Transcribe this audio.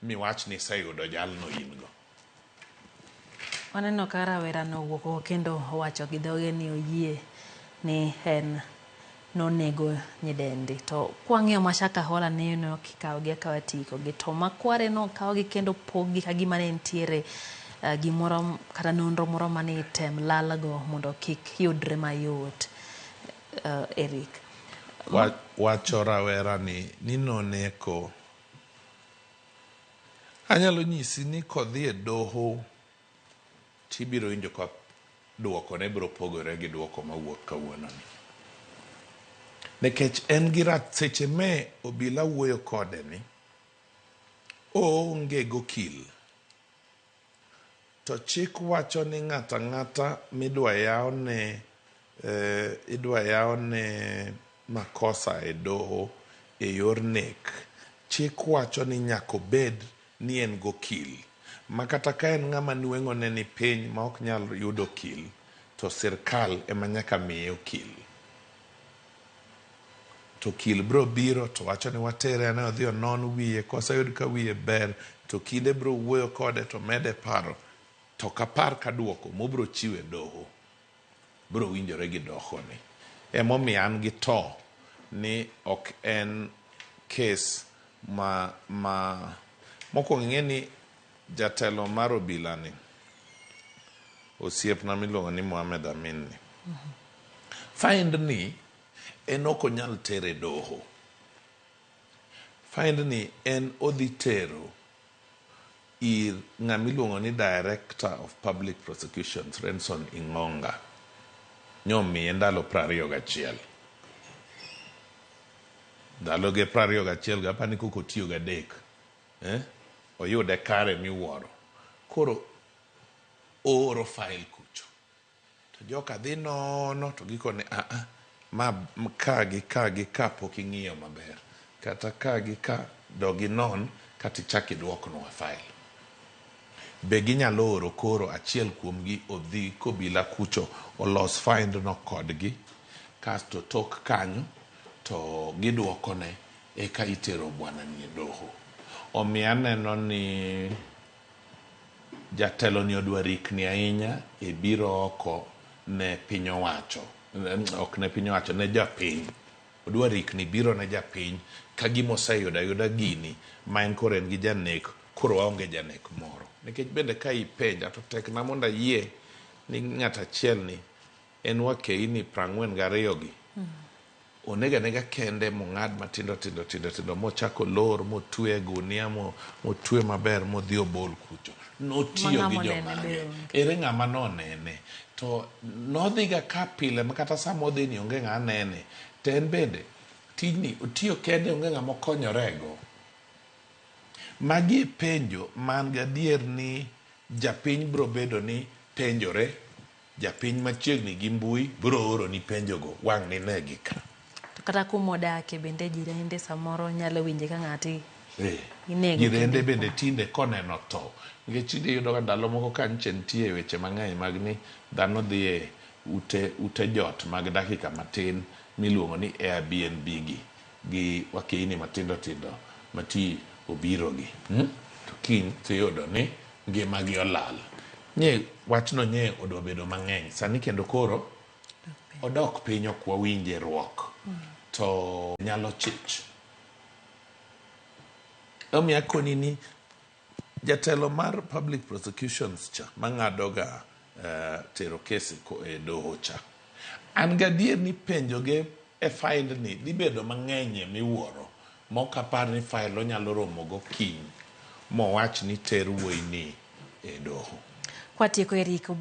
miwach ni iseyudo jalno in go. Waneno ka rawerano owuok oko kendo owacho gi dhoge ni oyie ni en nonego nyidendi. To kwang'iyo ma Shakahola neno kikawogi akawa tiikogi to makware nokawgi kendo poggi kagima ne nitiere gimoro kata nonro moro mane item lalgo mondo kik yudre mayot. Eric. Wacho rawerani ni noneko. Anyalo nyisi ni kodhi e doho tibiro winjo ka duoko ne biro pogore gi duoko mawuok kawuono ni. Nikech en gi rat seche me obila wuoyo kode ni oonge gokil. To chik wacho ni ng'ato ang'ata midwa yawne idwa yawne makosa e doho e yor nek, chik wacho ni nyaka obed ni en gokil. Ma kata ka en ng'ama nweng'o ne ni piny ma ok nyal yudo okil, to sirkal ema nyaka miye okil. To okil biro biro to wacho ni watere ane odhi onon wiye, koseyud ka wiye ber to okinde biro wuoyo kode to mede paro. To ok apar ka duoko mobiro chiwo e doho biro winjore gi doho ni. Emomiyo an gi to ni ok en kes ma mokwongo ing'e ni jatelo mar obila ni osiepna miluongo ni Mohamed Amin ni. Find ni en ok onyal tere doho. Find ni en odhi tero ir ng'ama iluongo ni Director of Public Prosecutions Renson Ingonga. Nyomiye ndalo 21. Ndalo ge 21 go apani koko otiyo gadek. Oyude kare miwuoro. Koro ooro file kucho. To joka dhi nono to gikone a ma ka gi ka gi ka pok ing'iyo maber. Kata ka gi ka dog inon kata ichak iduoknwa file. Be ginyalo oro koro achiel kuomgi odhi kobila kucho olos find no kodgi kasto tok kanyo to giduokone eka itero bwana ni e doho. Omiyo aneno ni jatelo ni odwa rikni ahinya e biro oko ne piny owacho, ok ne piny owacho, ne japiny. Odwa rikni biro ne japiny ka gima oseyudo ayuda gini ma en koro en gi janek, koro waonge janek moro. Nikech bende ka ipenja to tekna mondo ayie ni ng'at achiel ni en wakeini 42 gi. Onego anega kende mong'ad matindo tindo tindo tindo mochako lor motwe e gunia motwe maber modhi obol kucho. Notiyo gi jomage. Ere ng'ama nonene? To nodhiga ka pile ma kata sama odhi ni onge ng'a nene. To en bende tijni otiyo kende onge ng'ama okonyorego. Magi e penjo man gadier ni japiny biro bedo ni penjore. Japiny machiegni gi mbui biro oro ni penjogo wang' ninegi ka. To kata kumodake bende jirende samoro nyalo winje ka ng'ati inego. Jirende bende tinde koneno tho. Nikech tinde iyudo ka ndalo moko ka nyiche nitie weche mang'eny mag ni dhano dhi e ute jot mag dakika matin miluongo ni Airbnb gi gi wakeini matindo tindo mati obiro gi. To kiny tiyudo ni ngimagi olal. Nye wachno nye odwa bedo mang'eny. Sani kendo koro odok piny ok wawinje ruok. To nyalo chich. Omiyo akoni ni jatelo mar public prosecutions cha mang'ado ga tero kesi e doho cha. An gadier ni penjoge e file ni dhi bedo mang'eny miwuoro mok apar ni file onyalo romo go kiny mowach ni ter wuoyi ni e doho. Kwatieko Eric.